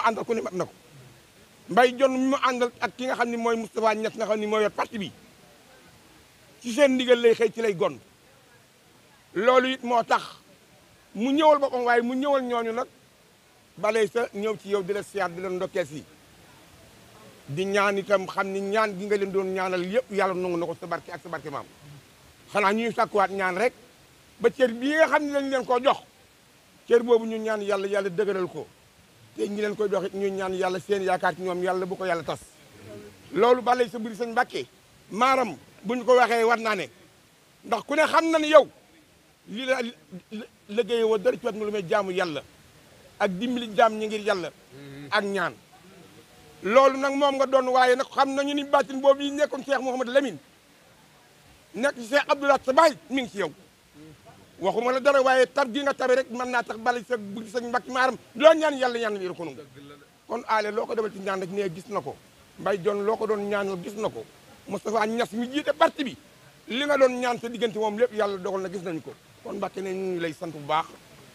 àndal ku ne mat na ko Mbaye Dione mi mu àndal ak ki nga xam ne mooy Moustapha Niass nga xam ne mooy yor parti bi ci seen ndigal lay xëy ci lay gon loolu it moo tax mu ñëwal boppam waaye mu ñëwal ñooñu nag balay sa ñëw ci yow di la siyaat di la ndokkee si di ñaan itam xam ni ñaan gi nga leen doon ñaanal yëpp yàlla nangu na ko sa barke ak sa barke maam xanaa ñuy sàkkuwaat ñaan rek ba cër bii nga xam ne lañ leen koo jox cër boobu ñu ñaan yàlla yàlla dëgëral ko te ñi leen koy dox it ñu ñaan yàlla seen yaakaar ci ñoom yàlla bu ko yàlla tas loolu balay sa buri sëñ Mbàkke maaram bu ñu ko waxee war naa ne ndax ku ne xam na ni yow li la liggéey woo dara ci wat mu lu may jaamu yàlla ak dimbali jaam ñi ngir yàlla ak ñaan loolu nag moom nga doon waaye nag xam nañu ni baatin boobu yi nekkoon Cheikh Mouhamadou Lamine nekk ci Cheikh Abdoulaye sa baay mi ngi ci yow waxuma la dara waaye tar gi nga tabe rek mën naa tax bala sa buri sëñ Mbàkke maaram loo ñaan yàlla ñaan li ko nangu kon aale loo ko defal ci ñaan rek nee gis na ko Mbaye Dione loo ko doon ñaanal gis na ko Moustapha Niass mi jiite parti bi li nga doon ñaan sa diggante moom lépp yàlla dogal na gis nañu ko kon Mbàkke ne ñu ngi lay sant bu baax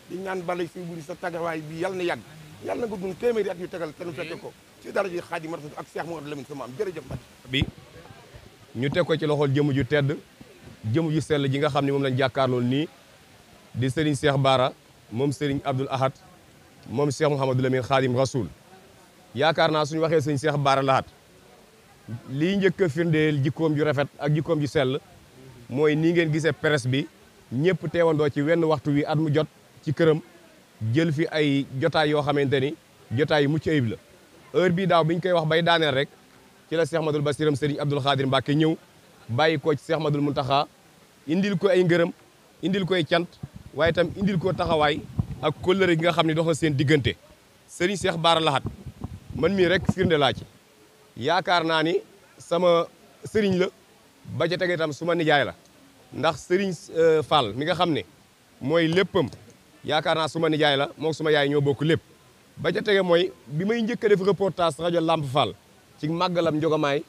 di ñaan balay si buri sa tagawaay bi yàlla na yàgg yàlla nga dund téeméeri at yu tegal te nu fekke ko ci dara ji Xaadimu Rasuul ak Cheikh Mouhamadou Lamine sama am jërëjëf Mbàkke bi ñu teg ko ci loxol jëmu ju tedd jëmu ju sell ji nga xam ne moom lañ jàkkaarlool nii di Serigne Cheikh Bara moom Serigne Abdoul Ahad moom Cheikh Mouhamadou Lamine Xaadimu Rasuul yaakaar naa suñu waxee Serigne Cheikh Bara Lahat lii njëkk a firndeel jikkoom ju rafet ak jikkoom ju sell mooy nii ngeen gisee presse bi ñëpp teewandoo ci wenn waxtu wi at mu jot ci këram jël fi ay jotaay yoo xamante ni jotaay yu mucc ayib la heure bii daaw bi ñu koy wax bay daaneel rek ci la Cheikh Madul Basiram Serigne Abdoul Khadir Mbacke ñëw bàyyi ko ci Cheikh Madul Muntaxa indil ko ay ngërëm indil ko ay cant waaye itam indil ko taxawaay ak kóllëre gi nga xam ne dox na seen diggante Serigne Cheikh Bara Lahat man mii rek firnde laa ci yaakaar naa ni sama sëriñ la ba ca tege itam suma nijaay la ndax Serigne Fall mi nga xam ne mooy léppam yaakaar naa suma nijaay la moom suma yaay ñoo bokk lépp ba ca tege mooy bi may njëkk a def reportage rajo Lamp Fall ci màggalam Njogamaay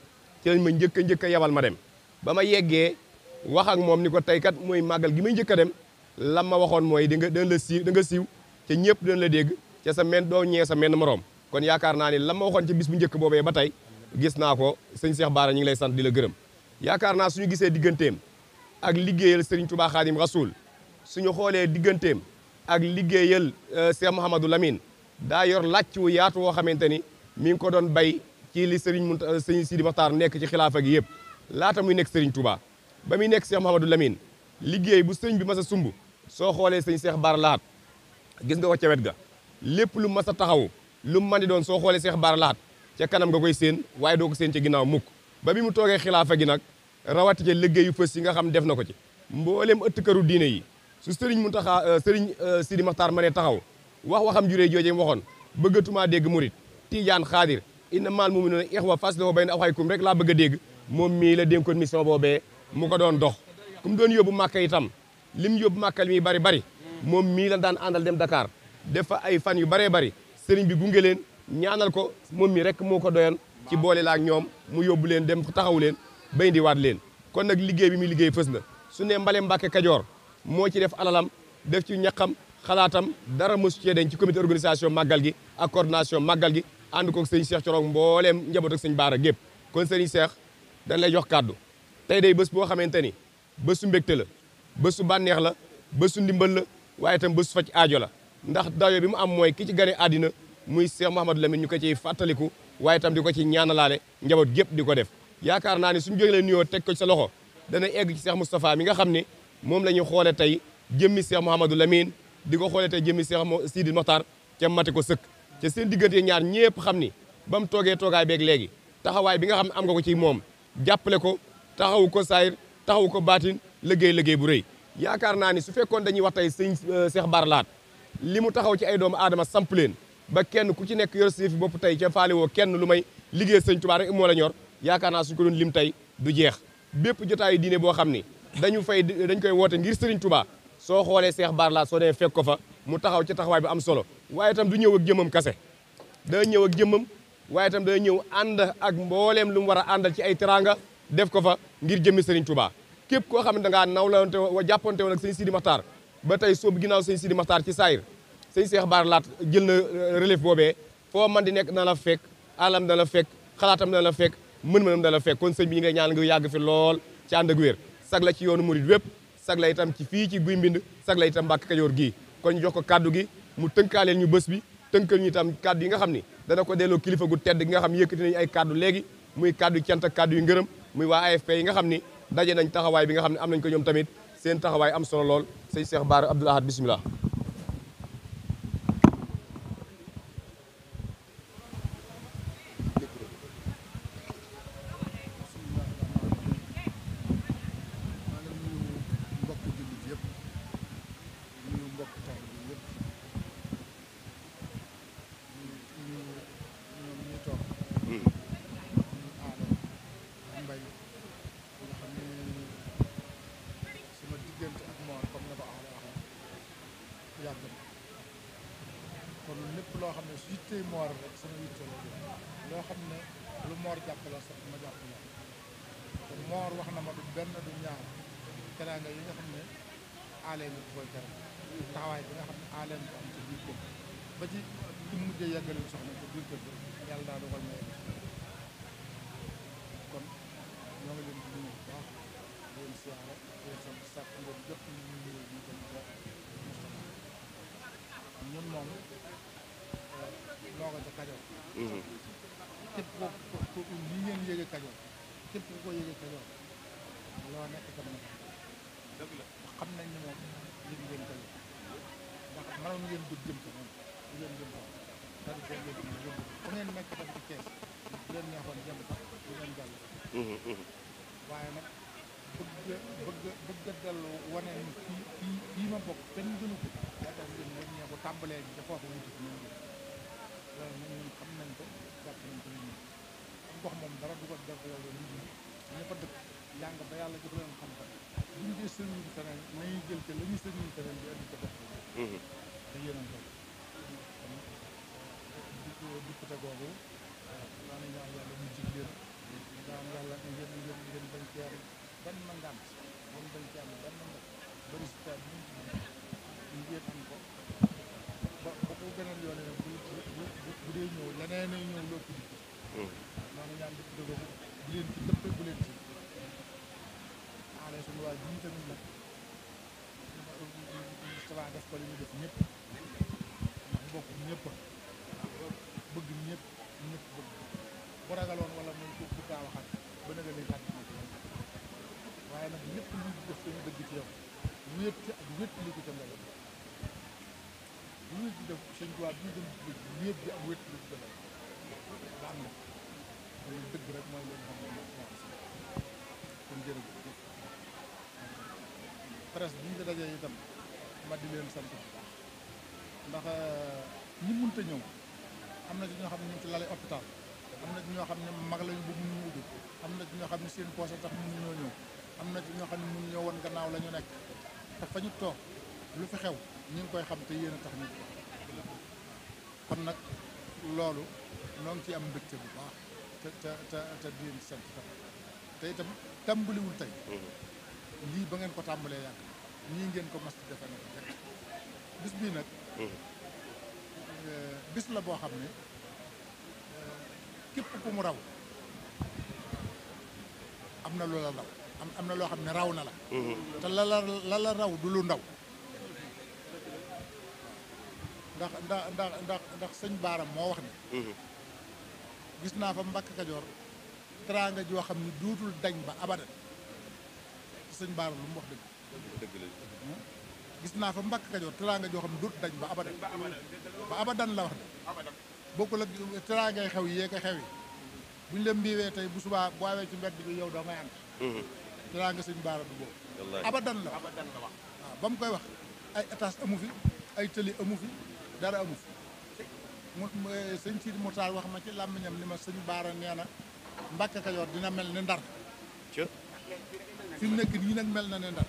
ci lañ ma njëkk a yabal ma dem ba ma yeggee wax ak moom ni ko tey kat mooy màggal gi may njëkk a dem lam ma waxoon mooy da nga siiw te ñëpp dañ la dégg ca sa men doo ñee sa menn moroom kon yaakaar naa ni lam ma waxoon ci bis bu njëkk boobee ba tey gis naa ko sëñ Cheikh Bara ñu ngi lay sant di la gërëm yaakaar naa suñu gisee digganteem ak liggéeyal Serigne Touba Khadim Rasoul suñu xoolee digganteem ak liggéeyal Cheikh Mouhamadou Lamine daa yor làcc wu yaatu woo xamante ni mi ngi ko doon bay ci li Serigne Sidi Mokhtar nekk ci xilaafa gi yëpp laata muy nekk Serigne Touba ba muy nekk Cheikh Mouhamadou Lamine liggéey bu sëriñ bi mas a sumb soo xoolee sëñ Cheikh Bara Lahat gis nga ko ca wet ga lépp lu mas a taxaw lu mu mën di doon soo xoolee Cheikh Bara Lahat ca kanam nga koy séen waaye doo ko séen ca ginnaaw mukk ba bi mu toogee xilaafa gi nag rawati ca liggéey yu fës yi nga xam def na ko ci mbooleem ëtt këru diine yi su Serigne Mountakha Serigne Sidi Mokhtar ma ne taxaw waxam juree jooje mu waxoon bëggatumaa dégg murit Tidiane Khadir inna maal mu'minuuna ixwa faslihu bayna axawaykum rek laa bëgg a dégg moom mii la dénkoon mission boobee mu ko doon dox ku mu doon yóbbu màkka itam lim yóbbu màkka li muy bari moom mii la daan àndal dem Dakar def fa ay fan yu baree bari Serigne bi gunge leen ñaanal ko moom mi rek moo ko doyoon ci boole la ak ñoom mu yóbbu leen dem taxawu leen ba indiwaat leen kon nag liggéey bi muy liggéey fës na su ne Mbale Mbàkke Kajoor moo ci def alalam def ci ñaqam xalaatam dara mosu cee dañ ci comité organisation màggal gi ak coordination màggal gi ànd ko sëñ Cheikh Thiorong mbooleem njaboot ak sëñ Bara gépp kon sëriñ Cheikh dañ lay jox kàddu tey day bés boo xamante ni bésu mbégte la bésu bànneex la bésu ndimbal la waaye itam bésu faj aajo la ndax dayo bi mu am mooy ki ci gane àddina muy Cheikh Mouhamadou Lamine ñu ko ciy fàttaliku waaye itam di ko ci ñaanalaale njaboot gépp di ko def yaakaar naa ni suñu jógee leen nuyoo teg ko ci sa loxo dana egg ci Cheikh Moustapha mi nga xam ne moom la ñu xoole tey jëmmi Cheikh Mouhamadou Lamine di ko xoole tey jëmmi Cheikh Sidi Mokhtar ca mate ko sëkk ca seen diggante ñaar ñëpp xam ni ba mu toogee toogaay beeg léegi taxawaay bi nga xam ne am nga ko ci moom jàppale ko taxawu ko saayir taxawu ko baatin liggéey bu rëy yaakaar naa ni su fekkoon dañuy wax tey sëñ Cheikh Bara Lahat li mu taxaw ci ay doomu aadama samp leen ba kenn ku ci nekk yor si fi bopp tey ca faale woo kenn lu may liggéey sëñ Tuubaa rek moo la ñor yaakaar naa suñ ko doon lim tey du jeex bépp jotaayu diine boo xam ni dañ koy woote ngir Serigne Touba soo xoolee Cheikh Bara Lahat soo demee fekk ko fa mu taxaw ci taxawaay bi am solo waaye itam du ñëw ak jëmmam kase da ñëw ak jëmmam waaye itam da ñëw ànd ak mbooleem lu mu war a àndal ci ay teranga def ko fa ngir jëmmi Serigne Touba képp koo xam ne da ngaa nawlante wa jàppante woon ak sëñ Sidi Mokhtar ba tey soobu ginnaaw sëñ Sidi Mokhtar ci saayir sëñ Cheikh Bara Lahat jël na relève boobee foo man di nekk dana la fekk alam dana la fekk xalaatam dana la fekk mën-mënam dana la fekk kon sëñ bi ñi ngay ñaan nga yàgg fi lool ci ànd ak wér sag la ci yoonu murid wépp sag la itam ci fii ci Guy Mbind sag la itam Mbàkke Kajoor gii kon ñu jox ko kaddu gi mu tënkaaleel ñu bés bi tënkal ñu itam kaddu yi nga xam ni dana ko delloo kilifa gu tedd gi nga xam yëkkati nañu ay kaddu léegi muy kaddu cant ak kaddu yu ngërëm muy waa AFP yi nga xam ni daje nañ taxawaay bi nga xam ne am nañ ko ñoom tamit seen taxawaay am solo lool sëñ Cheikh Bara Abdoul Ahad bismillah kon lépp loo xam ne su yittee moor rek sama yitte la loo xam ne lu moor jàpp la sax ma jàpp la te moor wax na ma du benn du ñaar teraanga yi nga xam ne aalee nga koy teral taxawaay bi nga xam ne aalee nga ko am ci biir kër ba ci ci mujjee yàggale soxna ci biir kër yàlla daa dogal ma yegg kon ñoo ngi leen di nuyu bu baax leen siyaare leen sant sàkk ngeen jot ñu nuyu ñu ko ñun moom looga ca Kajoor képp ko lii ngeen yéege Kajoor képp ku ko yéege Kajoor loo nekk tam na dëgg la xam nañ ne moom yéeg ngeen Kajoor ndax mënoon ngeen dugg jëm ko moom du leen jëm ko dari ko ngeen jëm fu ngeen nekk tam ci Kees bu leen neexoon jëm sax du leen jàll waaye nag bëgg dellu wane ni kii ma bokk kenn gënu ko yaa tax ngeen ñoom ñee bu tàmbalee ji dafa ko wuti ñoom loolu nag ñun xam nañ ko jàpp nañ ko ñun am gox moom dara du ko def loolu nit ñi ñu fa dëkk jàng ba yàlla jox leen xam-xam buñ dee sëriñ bi feneen nañuy jël te la ñuy sëriñ bi feneen di indi ko def te yéeneen ko dippite googu daa na ñaan yàlla ñu jig leen ñaan yàlla ngeen bañ ci am benn ngànt ngeen bañ ci am benn ngànt ba résultat bi ñu ngeen am ko ba ko beneen yoon nag bu dee ñëw leneen ay ñëw loo ci dikk noonu ñaan dippite googu bu leen ci dëppe bu leen ci aale suñu waay bi ñu tamit nag Moustapha def ko li ñu def ñëpp ndax bokk ñëpp bëgg ñëpp bëgg bu ragaloon wala muy ku taa waxat ba nga lay xat waaye nag lépp lu def dañu dëgg ci yow wéet ci ak wéet li ko ca mbele lu ñu ci def sëñ tubaab bi ñu dem wéet bi ak wéet li ko ca mbele ba am na kon dëgg rek mooy leen xam ne kon jërëjëf presse bi ñu dajee itam ma di leen sant bu baax ndax ñi mënta ñëw am na ci ñoo xam ne ñu ngi ci lale hôpital am na ci ñoo xam ne mag lañu bu mun ñu ubbi am na ci ñoo xam ne seen poche tax mun ñoo ñëw am na ci ñoo xam ne mun ñoo woon gannaaw la ñu nekk te fa ñu toog lu fi xew ñu ngi koy xam te yéen a tax ñu kon nag loolu noo ngi ciy am mbégte bu baax te di leen sant tam te itam tàmbaliwul tey lii ba ngeen ko tàmbalee yàgg ñii ngeen ko mas di defe na rek bis bii nag bis la boo xam ne képp ku mu raw am na lu la raw am na loo xam ne raw na la te la raw du lu ndaw ndax sëñ Baara moo wax ne gis naa fa Mbàkke Kajoor teraanga joo xam ne dootul dañ ba abadan sëñ Baara lu mu wax dëgg gis naa fa Mbàkke Kajoor teraanga joo xam ne dootul dañ ba abadan la wax de bokkul ak teraangay xew yi ko xew yi buñ la mbiiwee tey bu subaa bu awee ci mbedd bi yow doo ngay ànd teraanga sëñ Baara du boobu abadan la wax waaw ba mu koy wax ay étage amu fi ay tëli amu fi dara amu fi mu sëñ Sidi Moutar wax ma ci làmmiñam ni ma sëñ Baara nee na Mbàkke Kajoor dina mel ni Ndar fi mu nekk nii nag mel na ne Ndar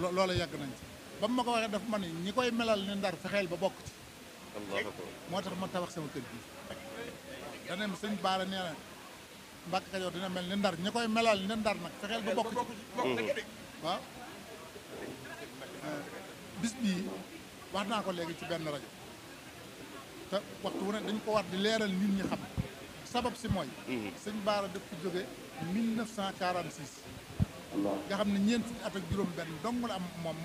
waaw loolu yàgg nañ ci ba mu ma ko waxee daf ma ne ñi koy melal ne Ndar fexeel ba bokk ci moo tax ma tabax sama kër gi dana sëñ Baara nee na Mbàkke Kajoor dina mel ni Ndar ñi koy melal ne Ndar nag fexeel ba bokk ci waaw bis bii wax naa ko léegi ci benn rajo te waxtu wu ne dañ ko war di leeral nit ñi xam sabab si mooy sëñ Baara daf fi jóge 1946 nga xam ne ñeent fukki at ak juróom benn dong la am moom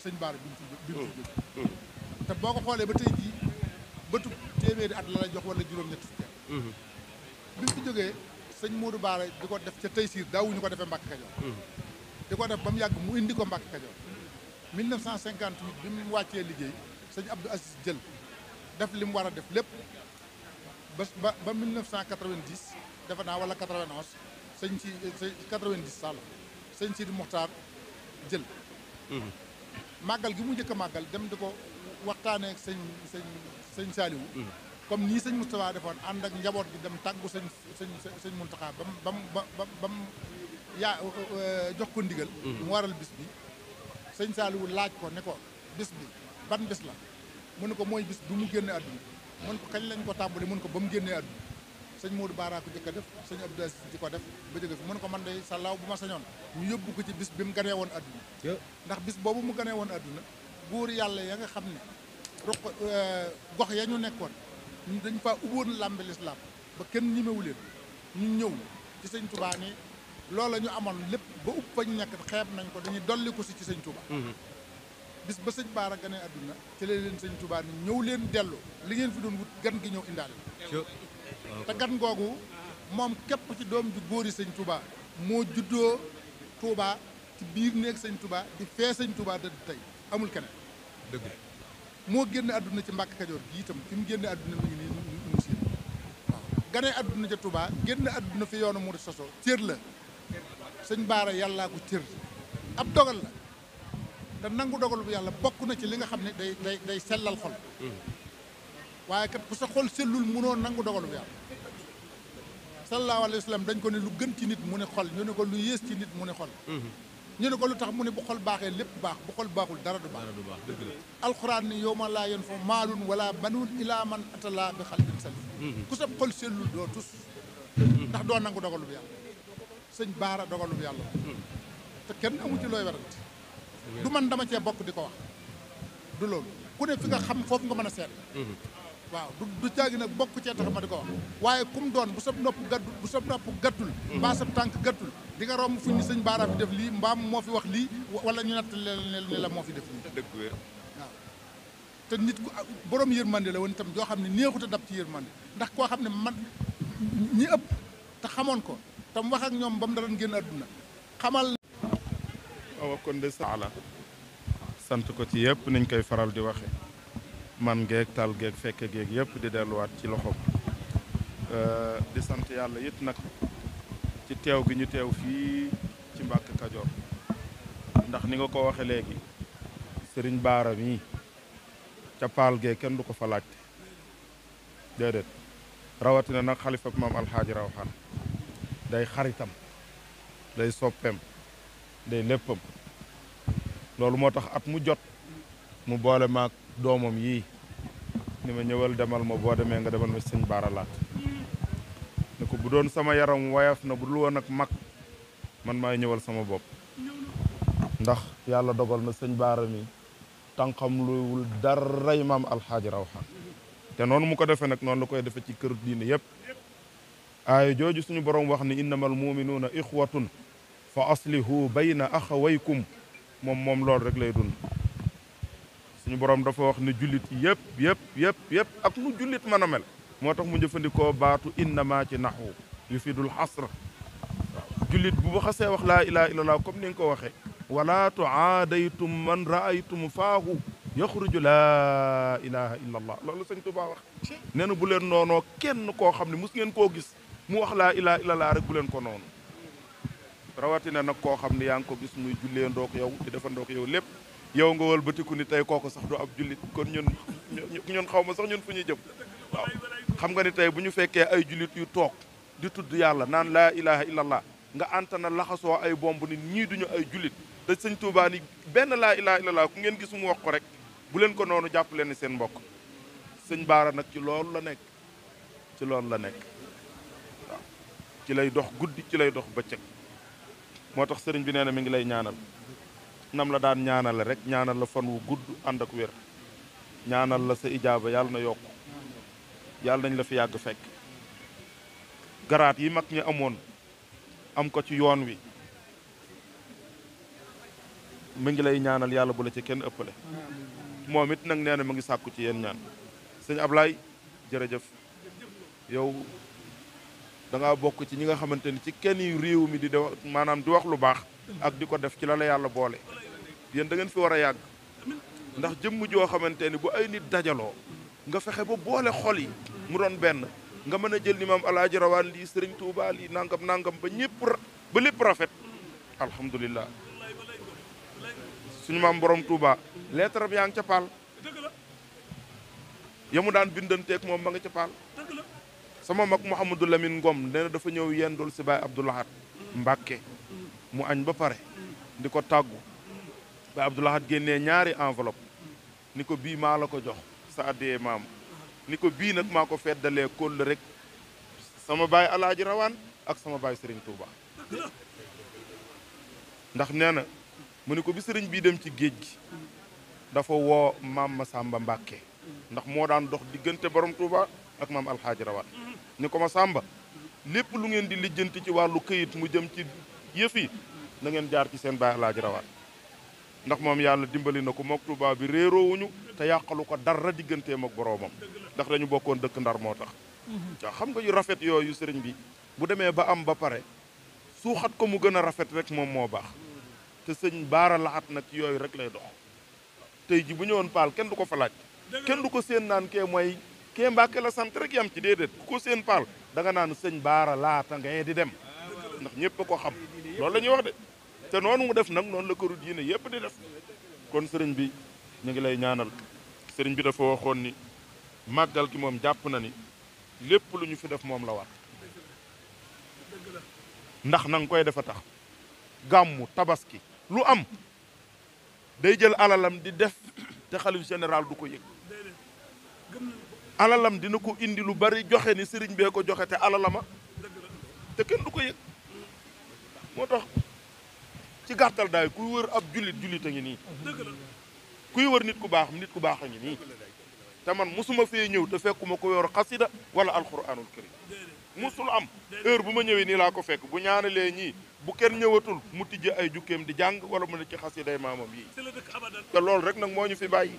sëñ Baara bi mu fi jóge te boo ko xoolee ba tey jii bëtu téeméeri at la lay jox wala juróom-ñetti fukki at bi mu fi jógee sëñ Modou Baara di ko def ca Taysiir daawuñu ko defee Mbàkke Kajoor di ko def ba mu yàgg mu indi ko Mbàkke Kajoor 1958 bi mu wàccee liggéey sëñ Abdou Aziz jël def li mu war a def lépp ba 1990 defe naa wala 91 sëñ 90 sall sëñ Sidi Muxtaar jël màggal gi mu njëkk a màggal dem di ko waxtaanee ak sëñ Saaliwu comme nii sëñ Moustapha defoon ànd ak njaboot gi dem tàggu sëñ Muntaxa ba mu yaa jox ko ndigal mu waral bis bi sëñ Saaliwu laaj ko ne ko bis bi ban bis la mu ne ko mooy bis bi mu génne àdduna mun ko kañ lañ ko tàmbali mun ko ba mu génnee àdduna sëñ Modou Baara ko jëkk a def sëñ Abdou Aziz di ko def ba jóge fi mun ko man de sàllaaw bu ma sañoon ñu yóbbu ko ci bis bi mu ganee woon àdduna ndax bis boobu mu ganee woon àdduna góor yàlla ya nga xam ne ruq gox ya ñu nekkoon dañ faa ubboon làmbi lislaam ba kenn ñimewu leen ñu ñëw ci sëñ Touba ni loola ñu amoon lépp ba ub fañ nekk xeeb nañ ko dañuy dolli ko si ci sëñ Touba bis ba sëñ Baara ganee àdduna ci la leen sëñ Touba ni ñëw leen dellu li ngeen fi doon wut gan gi ñëw indaale te gan googu moom képp ci doom ju góor yi sëñ Touba moo juddoo Touba ci biir néeg sëñ Touba di fee sëñ Touba dëdd tey amul keneen dëgg moo génne àdduna ci Mbàkke Kajoor gi itam fi mu génne àdduna mi ngi nii mu siin waaw ganee àdduna ca Touba génne àdduna fi yoonu murid soso cër la sëñ Baara yàllaa ko cër ab dogal la te nangu dogal bu yàlla bokk na ci li nga xam ne day sellal xol waaye kat ku sa xol sellul munoo nangu dogal bu yàlla sallallahu alayhi wa sallam dañ ko ne lu gën ci nit mu ne xol ñu ne ko lu yées ci nit mu ne xol ñu ne ko lu tax mu ne bu xol baaxee lépp baax bu xol baaxul dara du baax dëgg la alxuraan ni yawma laa yanfa'u maalun wala banuun ilaa man atallah bi qalbin saliim ku sa xol sellul doo tus ndax doo nangu dogal bu yàlla sëñ Baara dogal bu yàlla te kenn amu ci looy werante du man dama cee bokk di ko wax du loolu ku ne fi nga xam foofu nga mën a seet waaw du caagi nag bokk cee tax ma di ko wax waaye kum doon bu sa nopp gaddu bu sa nopp gàttul mbaa sa tànk gàttul di nga romb fu ni sëñ Baara fi def lii mbaam moo fi wax lii wala ñu natt ne la moo fi def lii dëgg wér waaw te nit ku borom yërmande la woon itam joo xam ne néexut a dab ci yërmande ndax koo xam ne man ñi ëpp te xamoon ko te mu wax ak ñoom ba mu dara génn àdduna xamal waaw kon de saala sant ko ci yëpp niñ koy faral di waxe man geeg tal geeg fekke geeg yëpp di delluwaat ci loxoom di sant yàlla it nag ci teew gi ñu teew fii ci Mbàkke Kajoor ndax ni nga ko waxe léegi sëriñ Baara mii ca paal gee kenn du ko fa laajte déedéet rawatina nag xalifa maam alxaaji Rawxaan day xaritam day soppeem day léppam loolu moo tax at mu jot mu boole maag doomam yii ni ma ñëwal demal ma boo demee nga demal ma sëñ Baara Laat ne ko bu doon sama yaram woyof na bu dul woon ak mag man maay ñëwal sama bopp ndax yàlla dogal na sëñ Baara mi tànqam luwul daray maam alxaaji Rawxaan te noonu mu ko defee nag noonu la koy defee ci kër diine yépp aaya jooju suñu borom wax ni innamal muminuuna ixwatun fa aslihu bayna axawaykum moom loolu rek lay dund suñu borom dafa wax ne jullit yëpp ak nu jullit mën a mel moo tax mu jëfandikoo baatu innama ci naxu yufidul xasr jullit bu ba xasee wax laa ilaha illallah comme ni nga ko waxee wala tuaadaytum man raaytum faahu yaxruju laa ilaha illallah loolu sëñ Tuubaa wax nee na bu leen noonoo kenn koo xam ne mus ngeen koo gis mu wax laa ilaha illallah rek bu leen ko noonu rawatina nag koo xam ne yaa ngi ko gis muy jullee ndook yow di defa ndook yow lépp yow nga wëlbatiku ni tey kooku sax du ab jullit kon ñun xaw ma sax ñun fu ñuy jëm waaw xam nga ni tey bu ñu fekkee ay jullit yu toog di tudd yàlla naan laa ilaha illallah nga antana laxasoo ay bomb ni ñii duñu ay jullit te sëñ Tuubaa ni benn laa ilaha illallah ku ngeen gis mu wax ko rek bu leen ko noonu jàpp leen ni seen mbokk sëñ Baara nag ci loolu la nekk waaw ci lay dox guddi ci lay dox bëccëg moo tax sëriñ bi nee na mi ngi lay ñaanal nam la daan ñaanale rek ñaanal la fan wu gudd ànd ak wér ñaanal la sa ijaaba yàlla na yokk yàlla nañ la fi yàgg fekk garaat yi mag ñi amoon am ko ci yoon wi mu ngi lay ñaanal yàlla bu la ci kenn ëppale moom it nag nee na mu ngi sàkku ci yéen ñaan sëñ Ablaye jërëjëf yow da ngaa bokk ci ñi nga xamante ni ci kenn yu réew mi di wax maanaam di wax lu baax ak di ko def ci la la yàlla boole yéen da ngeen fi war a yàgg ndax jëmm joo xamante ni bu ay nit dajaloo nga fexe ba boole xol yi mu doon benn nga mën a jël ni maam Alaaji Rawaan lii Sëriñ Tuubaa lii nangam nangam ba ñëpp ba lépp rafet alhamdulilah suñu maam borom Touba lettre am yaa ngi ca paal ya mu daan bindanteeg moom ma nga ca paal sama mag Mouhamadou Lamine Ngom nee na dafa ñëw yendul si Baay Abdou Lahad Mbàkke mu añ ba pare di ko tàggu Baay Abdou Lahad génnee ñaari enveloppe ni ko bii maa la ko jox sa addiyee maam ni ko bii nag maa ko feddalee kóll rek sama baay Alaaji Rawaan ak sama baay Serigne Touba ndax nee na mu ni ko bi sëriñ bii dem ci géej gi dafa woo maam Masamba Mbàkke ndax moo daan dox diggante borom Touba ak maam Alxaaji Rawaan ni ko Masamba lépp lu ngeen di lijjanti ci wàllu këyit mu jëm ci yëf yi na ngeen jaar ci seen baay Alaaji Rawaan ndax moom yàlla dimbali na ko mook Touba bi réeroowuñu te yàqalu ko dara digganteem ak boroomam ndax dañu bokkoon dëkk Ndar moo tax waaw xam nga yu rafet yooyu sëriñ bi bu demee ba am ba pare suuxat ko mu gën a rafet rek moom moo baax te sëñ Baara Lahat nag ci yooyu rek lay dox tey ji bu ñëwoon paal kenn du ko fa laaj kenn du ko seen naan kee mooy kee Mbàkke la sant rek yam ci déedéet ku ko seen paal da nga naan sëñ Baara Laata ngay di dem ndax ñëpp a ko xam loolu la ñuy wax de te noonu mu def nag noonu la këru diine yëpp di def kon sëriñ bi ñu ngi lay ñaanal sëriñ bi dafa waxoon ni màggal gi moom jàpp na ni lépp lu ñu fi def moom la war ndax na nga koy defa tax gàmmu tabaski lu am day jël alalam di def te xalif général du ko yëg alalam dina ko indi lu bari joxe ni sëriñ bee ko joxe te alalama te kenn du ko yëg moo tax ci gàttal daay kuy wër ab jullit a ngi nii kuy wër nit ku baax a ngi nii te man musuma fee ñëw te fekkuma ko yor xasida wala alquranul karim musul am heure bu ma ñëwee nii laa ko fekk bu ñaanalee ñii bu kenn ñëwatul mu tijji ay jukkeem di jàng wala mu ne ci xasiday maamam yi te loolu rek nag moo ñu fi bàyyi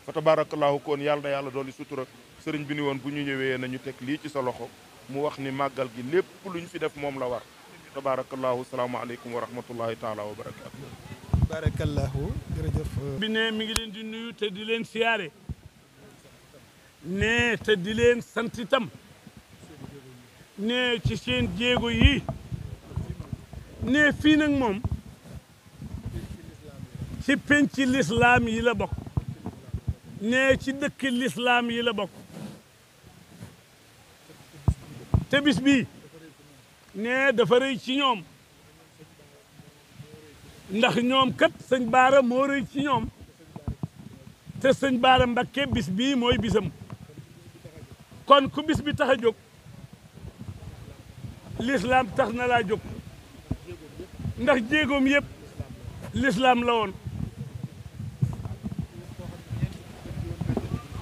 fa tabarakallahu kon yàlla na yàlla dooli sutura sëriñ bi ni woon bu ñu ñëwee nañu teg lii ci sa loxo mu wax ni màggal gi lépp lu ñu fi def moom la war tabarakallahu salaamaaleykum wa rahmatullahi taala wa barakaatu barakallahu jërëjëf bi ne mi ngi leen di nuyu te di leen siyaare ne te di leen sant itam ne ci seen jéego yi ne fii nag moom ci penc lislaam yi la bokk ne ci dëkk lislaam yi la bokk te bis bii ne dafa rëy ci ñoom ndax ñoom kat sëñ Baara moo rëy ci ñoom te sëñ Baara Mbakke bis bii mooy bisam kon ku bis bi tax a jóg lislaam tax na laa jóg ndax jéegoom yëpp lislaam la woon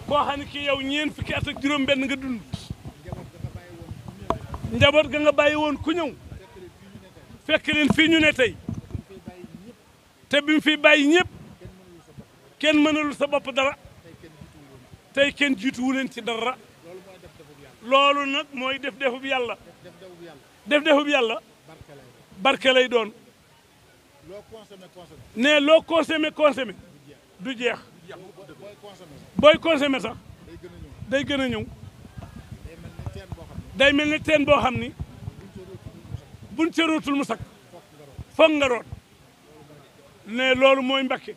koo xam ne ki yow ñeen fukki at ak juróom benn nga dund njaboot ga nga bàyyi woon ku ñëw fekk leen fii ñu ne tey te bi mu fi bàyyi ñëpp kenn mënalul sa bopp dara tey kenn jiituwu leen ci dara loolu nag mooy def defub yàlla def defub yàlla barke lay doon ne loo consommé du jeex booy consommé sax day gën a ñëw day mel ni teen boo xam ni buñ ca rootul mu sakk foog nga root ne loolu mooy Mbakke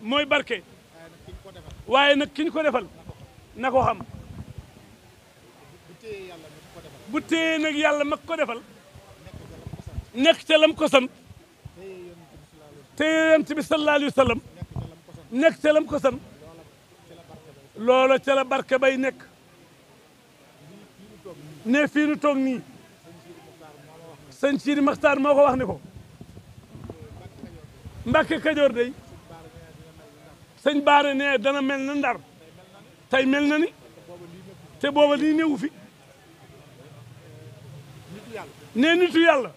mooy barke waaye nag ki ñu ko defal na ko xam bu téye nag yàlla mag ko defal nekk ca lam ko sant téye yonent bi sallallahu alayhi wa sallam nekk ca lam ko sant loola ca la barke bay nekk ne fii nu toog nii sëñ Sidi Maxtaar moo ko wax ni ko Mbàkke Kajoor day sëñ Baara ne dana mel na Ndar tey mel na ni te booba lii néewu fi nee nitu yàlla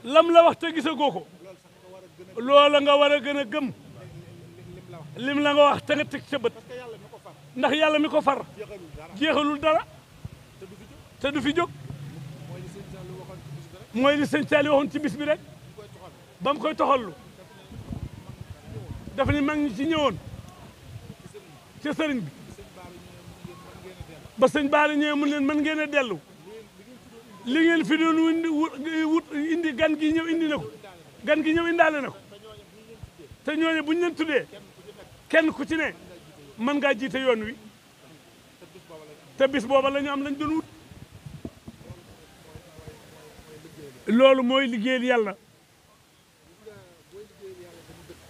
lam la wax te gisagoo ko loola nga war a gën a gëm lim la nga wax te nga teg sa bët ndax yàlla mi ko far jeexalul dara te du fi jóg mooy li sëñ Saali waxoon ci bis bi rek ba mu koy toxallu dafa ni mag ñi ci ñëwoon ci sëriñ bi ba sëñ Baara ñëwee mun leen mën ngeen a dellu li ngeen fi doon wut indi gan gi ñëw indi na ko gan gi ñëw indaale na ko te ñooñu bu ñu leen tuddee kenn ku ci ne mën ngaa jiite yoon wi te bis booba la ñu am lañ doon wut loolu mooy liggéeyal yàlla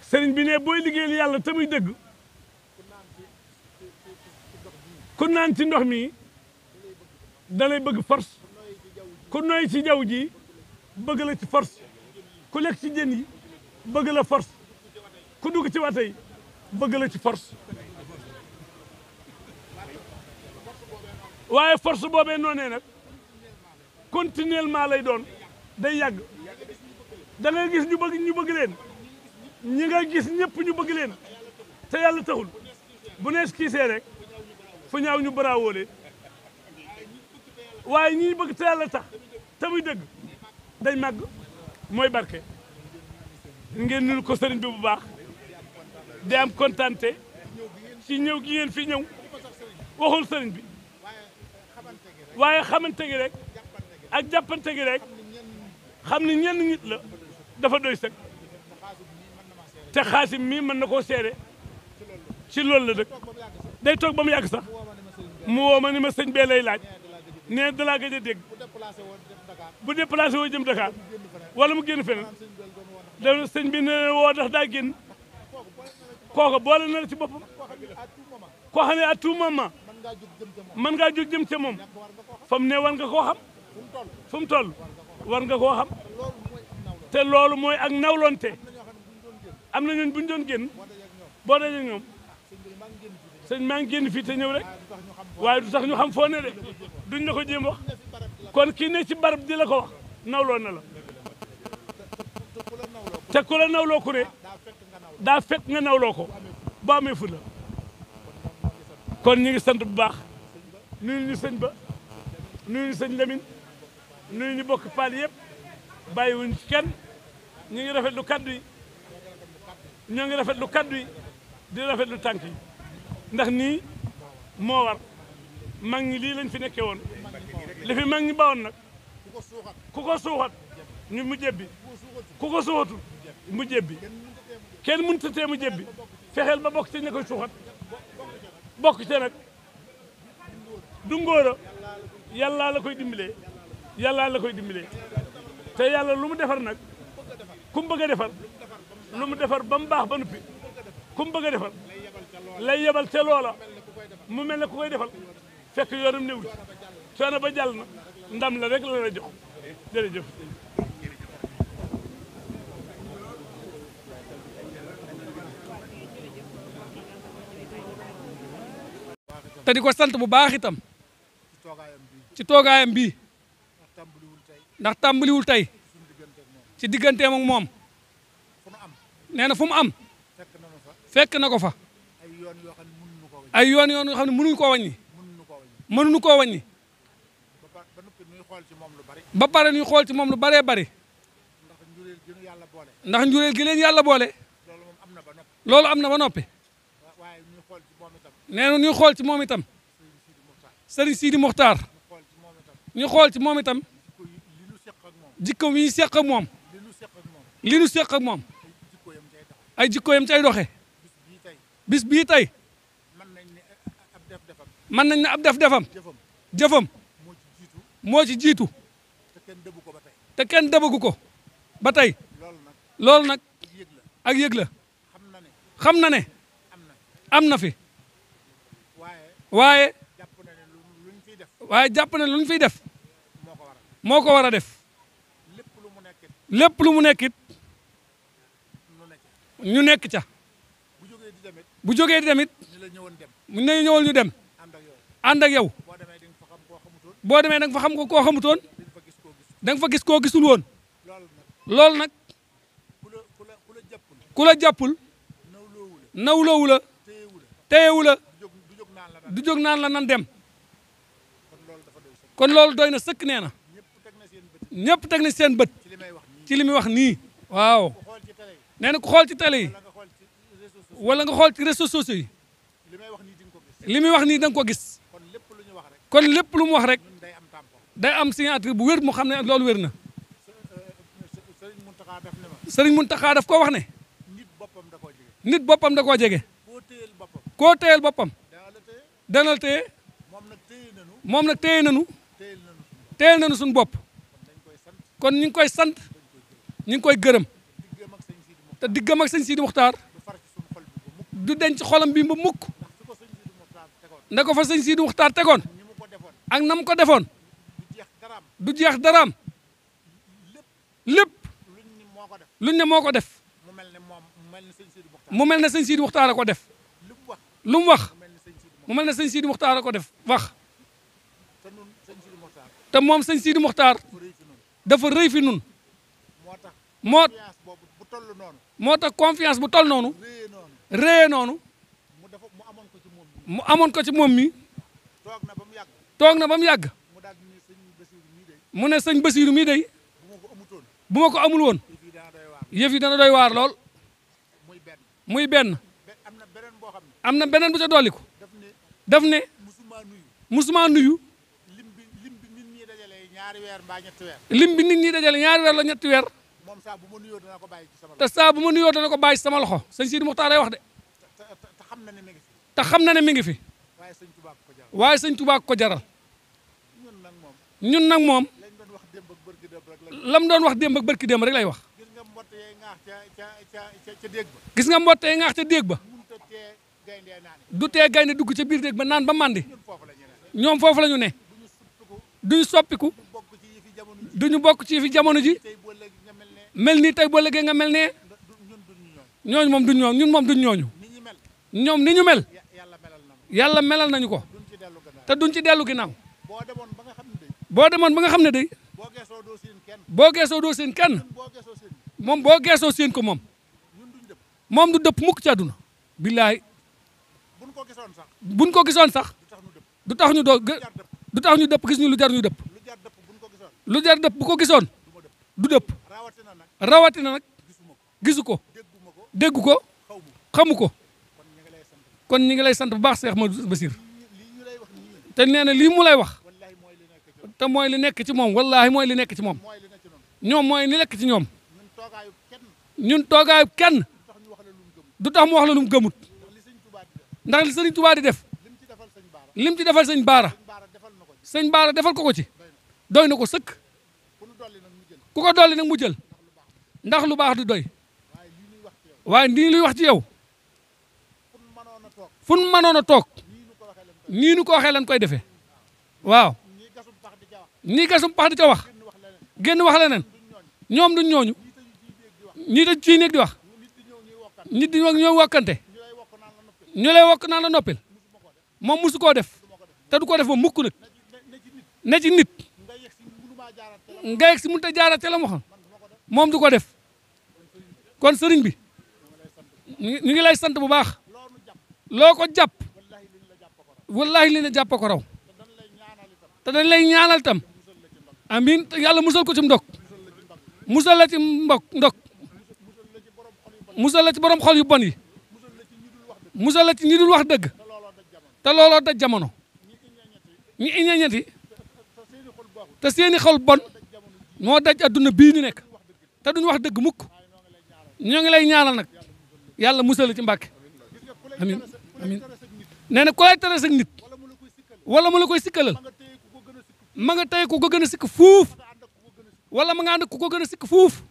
sëriñ bi ne booy liggéeyal yàlla te muy dëgg ku naan ci ndox mi da lay bëgg force ku noy ci jaww ji bëgg la ci force ku lekk ci jën yi bëgg la force ku dugg ci wata yi bëgg la ci force waaye force boobee noonee nag continuellement lay doon day yàgg da nga gis ñu bëgg leen ñi nga gis ñëpp ñu bëgg leen te yàlla taxul bu nees kiisee rek fu ñaaw ñu baraawóole waaye ñi bëgg te yàlla tax te muy dëgg day màgg mooy barke ngeen nunu ko sëriñ bi bu baax di am kontante ci ñëw gi ngeen fi ñëw waxul sëriñ bi waaye xamante gi rek ak jàppante gi rek xam ni ñenn nit la dafa doy sëg te xaasim mii mën na koo seede ci loolu la dëkk day toog ba mu yàgg sax mu woo ma ni ma sëñ bee lay laaj nee dalaa gëj a dégg bu déplacé woo jëm Dakar wala mu génn feneen da sëñ bi ne woo ndax daa génn kooka boole na la ci boppam koo xam ne à tout moment mën ngaa jóg jëm ca moom fa mu ne war nga koo xam fu mu toll war nga koo xam te loolu mooy ak nawlonte am na ñooñ bu ñu doon génn boo dajee ñoom sëñ maa ngi génn fii te ñëw rek waaye du tax ñu xam foo ne de duñ la ko jéem wax kon kii ne ci barab di la ko wax nawloo na la te ku la nawloo ku ne daa fekk nga nawloo ko boo amee fu la kon ñu ngi sant bu baax nuyu ñu sëñ ba nuyu ñu sëñ Lamine nuyu ñu bokk paal yëpp bàyyiwuñ ci kenn ñu ngi rafetlu kaddu yi ñoo ngi rafetlu kaddu yi di rafetlu tànk yi ndax nii moo war mag ñi lii lañ fi nekkee woon li fi mag ñi bawoon nag ku ko suuxat ñu mu jébbi ku ko suuxatul mu jébbi kenn mënut a tee mu jébbi fexeel ba bokk ci ña koy suuxat bokk ci nag du ngóora yàllaa la koy dimbalee yàllaa la koy dimbalee te yàlla lu mu defar nag ku mu bëgg a defar lu mu defar ba mu baax ba noppi ku mu bëgg a defar lay yebal te loola mu mel ne ku koy defal fekk yoonam néew ci coono ba jàll na ndam la rek la la jox jërëjëf te di ko sant bu baax itam ci toogaayam bii ndax tàmbaliwul tey ci digganteem ak moom nee na fu mu am fekk na ko fa ay yoon yoo xam ne mënuñu koo wàññi mënuñu koo wàññi ba pare ñuy xool ci moom lu baree bari ndax njureel gi leen yàlla boole loolu am na ba noppi nee na ñuy xool ci moom itam Serigne Sidi Mokhtar ñu xool ci moom itam jikko yi ñu seq ak moom li ñu seq ak moom ay jikko yam cay doxe bis bii tey mën nañ ne ab def-defam jëfam moo ci jiitu te kenn dëbagu ko ba tey loolu nag ak yëg la xam na ne am na fi waaye jàpp ne lu ñu fiy def moo ko war a def lépp lu mu nekkit ñu nekk ca bu jógee di demit mu ne ñëwal ñu dem ànd ak yow boo demee da nga fa xam ko koo xamutoon da nga fa gis koo gisul woon loolu nag ku la jàppul nawloowu la téyewu la du jóg naan la nan dem kon loolu doy na sëkk nee na ñëpp teg na seen bët ci li muy wax nii waaw nee na ku xool ci télé yi wala nga xool ci réseaux sociaux yi li muy wax nii da nga ko gis kon lépp lu mu wax rek day am signature bu wér mu xam ne loolu wér na Sëriñ Muntaxa daf ko wax ne nit boppam da koo jege koo téyel boppam dana la téye moom nag téye nanu suñu bopp kon ñu ngi koy sant ñu ngi koy gërëm te diggam ak sëñ Sidi Muxtaar du denc xolam bi ba mukk nda ko fa sëñ Sidi Muxtaar tegoon ak na mu ko defoon du jeex daraam lépp luñ ne moo ko def mu mel ne sëñ Sidi Muxtaar a ko def lu mu wax mu mel ne sëñ Sidi Muxtaar a ko def wax te moom sëñ Sidi Muxtaar dafa rëy fi nun moo tax confiance bu toll noonu réyee noonu mu amoon ko ci moom mi toog na ba mu yàgg mu ne sëñ Basiiru mii day bu ma ko amul woon yëf yi dana doy waar lool muy benn am na beneen bu ca dolliku daf ne musuma nuyu lim bi nit ñi dajale ñaari weer la ñetti weer te saa bu ma nuyoo dana ko bàyyi sama loxo sëñ Sidi Muxtaar lay wax de te xam na ne mi ngi fi waaye sëñ Tuubaa ko jaral ñun nag moom lam doon wax démb ak bërki démb rek lay wax gis nga mbotte yi ngaax ca déeg ba du tee gaynde dugg ca biir déeg ba naan ba màndi ñoom foofu la ñu ne duñu soppiku duñu bokk ci fi jamono ji mel nii tey boo léegi nga mel ne ñooñu moom duñ ñooñu ñun moom duñ ñooñu ñoom ni ñu mel yàlla melal nañu ko te duñ ci dellu ginnaaw boo demoon ba nga xam ne day boo geesoo doo seen kenn moom boo geesoo seen ko moom du dëpp mukk ci àdduna billaahi buñ ko gisoon sax du tax ñu dëpp gis ñu lu jar ñu dëpp lu jar dëpp bu ko gisoon du dëpp rawatina nag gisu ko déggu ko xamu ko kon ñi ngi lay sant bu baax Cheikh Ahmadou Bassir te nee na lii mu lay wax te mooy li nekk ci moom wallaahi mooy li nekk ci moom ñoom mooy li nekk ci ñoom ñun toogaayu kenn du tax mu wax la lu mu gëmut ndax li sëriñ Tuubaa di def lim ci defal sëñ Baara defal ko ci doy na ko sëkk ku ko dolli nag mu jël ndax lu baax du doy waaye nii luy wax ci yow fu nu mënoon a toog nii nu ko waxee lan koy defee waaw nii gasum pax di ca wax génn wax leneen ñoom duñ ñooñu ñii dañ ciy nekk di wax nit di wax ñoo wokkante ñu lay wokk naan la noppil moom musu koo def te du ko def ba mukk nag ne ci nit nga yegg si mënut a jaaraat ca la mu xam moom du ko def kon sëriñ bi ñu ngi lay sant bu baax loo ko jàpp wallahi li ne jàpp ko raw te dañ lay ñaanal tam amiin yàlla musal ko ci ndok musal la ci ndok musal la ci borom xol yu bon yi musal la ci ñi dul wax dëgg te looloo daj jamono ñi iñañati te seeni xol bon moo daj adduna bii ñu nekk te duñu wax dëgg mukk ñoo ngi lay ñaanal nag yàlla musal la ci Mbàkke amiin amiin nee na ku lay tere sa nit wala mu la koy sikkalal ma nga tey ku ko gën a sikk fuuf wala ma nga ànd ku ko gën a sikk fuuf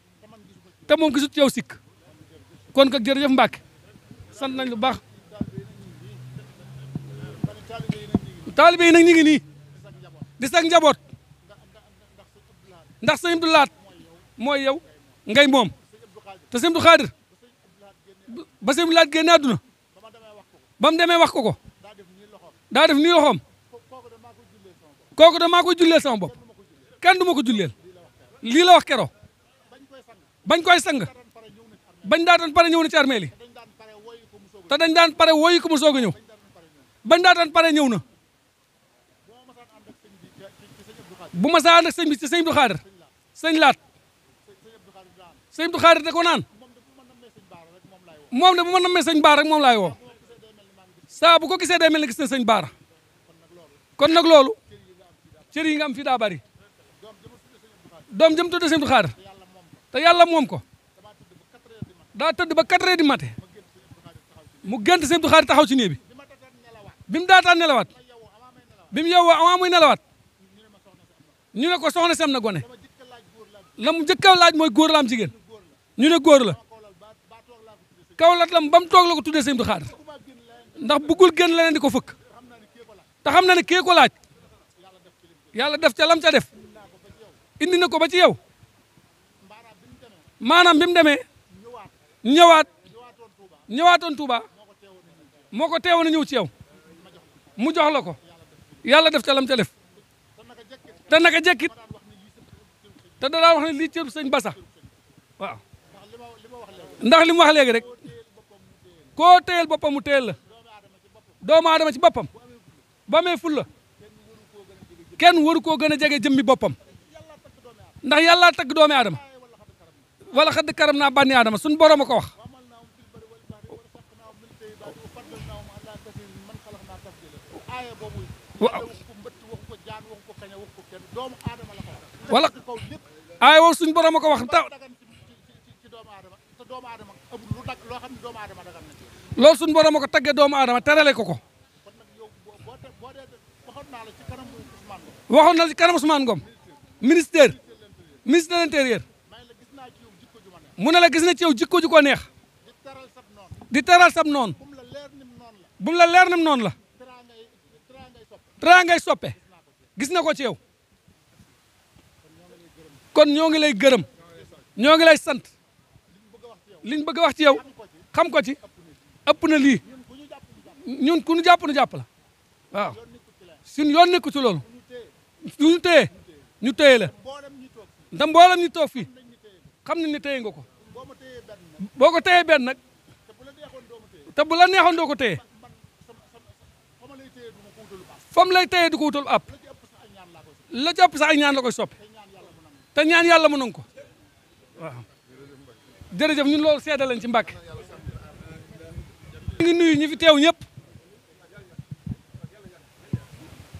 te moom gisut yow sikk kon ka jërëjëf Mbàkke sant nañ lu baax taalibe yi nag ñu ngi nii di sag njaboot ndax sëñ Abdou Lahat mooy yow ngay moom te sëñ Abdou Khadir ba sëñ Abdou Lahat génne àdduna ba mu demee wax ko daa def nii loxoom kooku de maa koy julleel sama bopp kenn du ma ko julleel lii la wax keroo bañ koy sang bañ daataan pare ñëw na ci armeel yi te dañ daan pare woyi ko mu soog a ñëw bañ daataan pare ñëw na bu ma saa ànd ak sëñ bi ci sëñ Abdou Khadir sëñ Laat sëñ Abdou Khadir da ko naan moom de bu ma nammee sëñ Baara rek moom laay woo saa bu ko gisee day mel ne gis na sëñ Baara kon nag loolu cër yi nga am fii daa bari doom jëm tudde sëñ Abdou Khadir te yàlla moom ko daa tëdd ba 4 heures du matin mu gént sëñ Abdou Khadir taxaw ci néeg bi mu daataan nelawaat bi mu yeewoo avant muy nelawaat ñu ne ko soxna si am na gone la mu njëkk a laaj mooy góor la am jigéen ñu ne góor la kaw lat lam ba mu toog la ko tuddee sëñ Abdou Khadir ndax bëggul génn leneen di ko fëkk te xam na ne kii ko laaj yàlla def ca lam ca def indi na ko ba ci yow maanaam bi mu demee ñëwaatoon Touba moo ko teewoon a ñëw ci yow mu jox la ko yàlla def ca lam ca def te naka jekkit te danaa wax ne lii cëru sëñ Basa waaw ndax li mu wax léegi rek koo téyel boppam mu téyel la doomu aadama ci boppam ba amee ful la kenn waru koo gën a jege jëmmi boppam ndax yàlla tagg doomi aadama wala xadd karam naa bànni aadama suñ borom a ko wax wala aay woo suñ borom a ko wax ta loolu suñ borom a ko taggee doomu aadama terale ko ko waxoon na ci kanam Ousmane Ngom ministre de l'intérieur mu ne la gis na ci yow jikko ju ko neex di teral sab noonu bu mu la leer nim noonu la traa ngay soppe gis na ko ci yow kon ñoo ngi lay gërëm ñoo ngi lay sant liñ bëgg a wax ci yow xam ko ci ëpp na lii ñun ku ñu jàpp nu jàpp la waaw suñ yoon nekku ci loolu suñu téye ñu téye la ndax mboolem ñu toog fii xam nañ ne téye nga ko boo ko téyee benn nag te bu la neexoon doo ko téye fam lay téye du ko wutal app la jàpp sax ay ñaan la koy soppi te ñaan yàlla mën nañ ko waaw jërëjëf ñun loolu seede lañ ci Mbàkke ñu ngi nuyu ñi fi teew ñëpp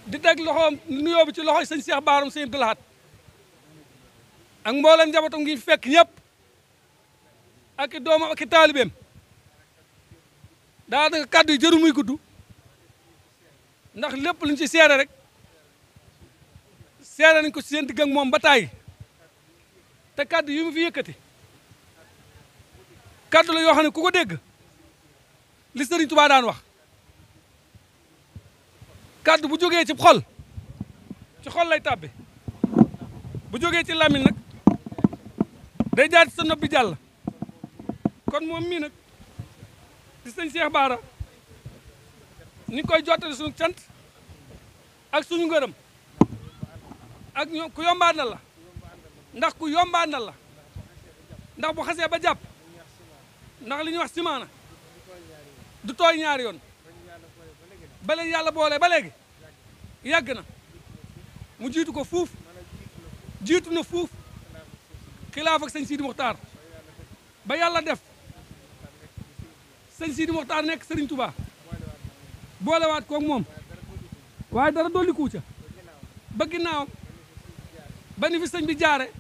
di teg loxoom nuyoo bi ci loxoy sëñ Cheikh Baaram sëñ Abdou Lahad ak mboolem njabootam ngi fekk ñëpp ak i doomam ak i taalibeem daanaka kàddu yi jëru muy gudd ndax lépp luñ ci seere rek seere nañ ko ci seen digg ak moom ba tàyyi te kàddu yi mu fi yëkkati kàddu la yoo xam ne ku ko dégg li Sëriñ Tuubaa daan wax kàddu bu jógee ci xol lay tàbbi bu jógee ci làmmiñ nag day jaar ci sa nopp bi jàll kon moom mii nag di sëñ Cheikh Bara ñu ngi koy jottali suñu cant ak suñu ngërëm ak ñoom ku yombaanal la ndax ku yombaanal la ndax bu xasee ba jàpp ndax li ñuy wax simaana du tooy ñaari yoon ba leen yàlla boole ba léegi yàgg na mu jiitu ko fuuf jiitu na fuuf xilaaf ak sëñ Sidi Muxtaar ba yàlla def sëñ Sidi Muxtaar nekk Sëriñ Tuubaa boolewaat koog moom waaye dara dolli kuu ca ba ginnaawam ba ni fi sëñ bi jaare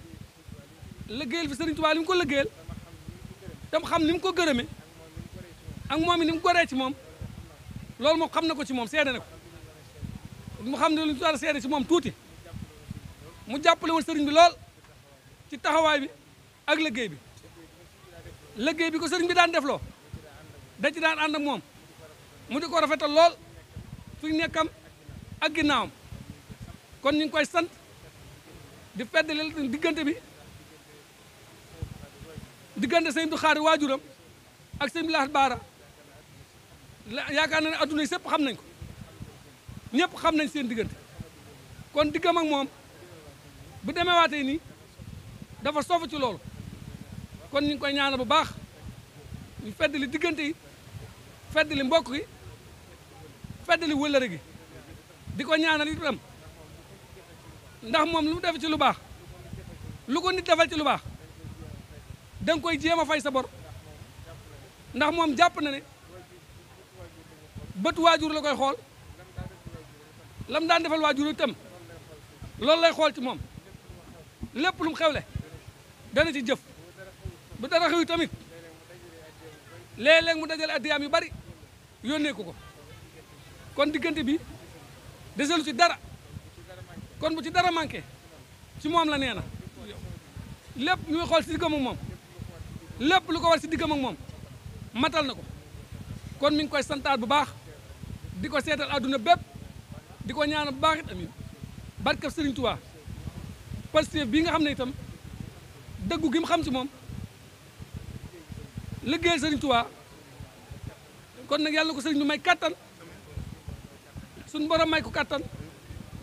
liggéeyal fi Sëriñ Tuubaa li mu ko liggéeyal tam xam ni mu ko gërëme ak moom i ni mu goree ci moom loolu moom xam na ko ci moom seede na ko mu xam ne lu ñu war a seede ci moom tuuti mu jàppale woon sëriñ bi lool ci taxawaay bi ak liggéey bi ko sëriñ bi daan defloo da ci daan ànd ak moom mu di ko rafetal lool fi nekkam ak ginnaawam kon ñu ngi koy sant di feddali diggante sëñ Abdou Khadre waajuram ak sëñ Lahad Bara yaakaar na ne adduna yi sépp xam nañ ko ñëpp xam nañ seen diggante kon diggam ak moom bu demee waatee nii dafa sofu ci loolu kon ñu ngi koy ñaanal bu baax ñu feddali diggante yi feddali mbokk gi feddali wëllëre gi di ko ñaanal itam ndax moom lu mu def ci lu baax lu ko nit defal ci lu baax da nga koy jéem a fay sa bor ndax moom jàpp na ne bët waajur la koy xool lam daan defal waajur itam loolu lay xool ci moom lépp lu mu xewle dana ci jëf bu dara xew tamit léeg-léeg mu dajale addiyaam yu bari yónnee ko kon diggante bi deselu ci dara kon bu ci dara manqué ci moom la nee na lépp ñu ngi xool si diggam ak moom lépp lu ko war si diggam ak moom matal na ko kon mi ngi koy santaat bu baax di ko seetal adduna bépp di ko ñaanal bu baax it amin barkeb Sëriñ Tuubaa Pastef bii nga xam ne itam dëggu gi mu xam ci moom liggéeyal Sëriñ Tuubaa kon nag yàlla na ko sëriñ ñu may kattan suñu borom may ko kattan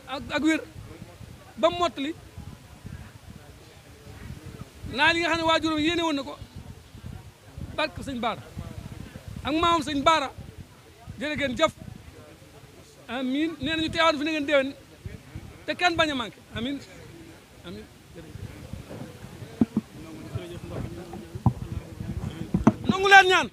ak wér ba mu mottali naa li nga xam ne waajuram yéene woon na ko barke sëñ Baara ak maamam sëñ Baara jërë ngeen jëf amiin nee nañu teewaat fi na ngeen déwén te kenn bañ a manqué amiin amiin nangu leen ñaan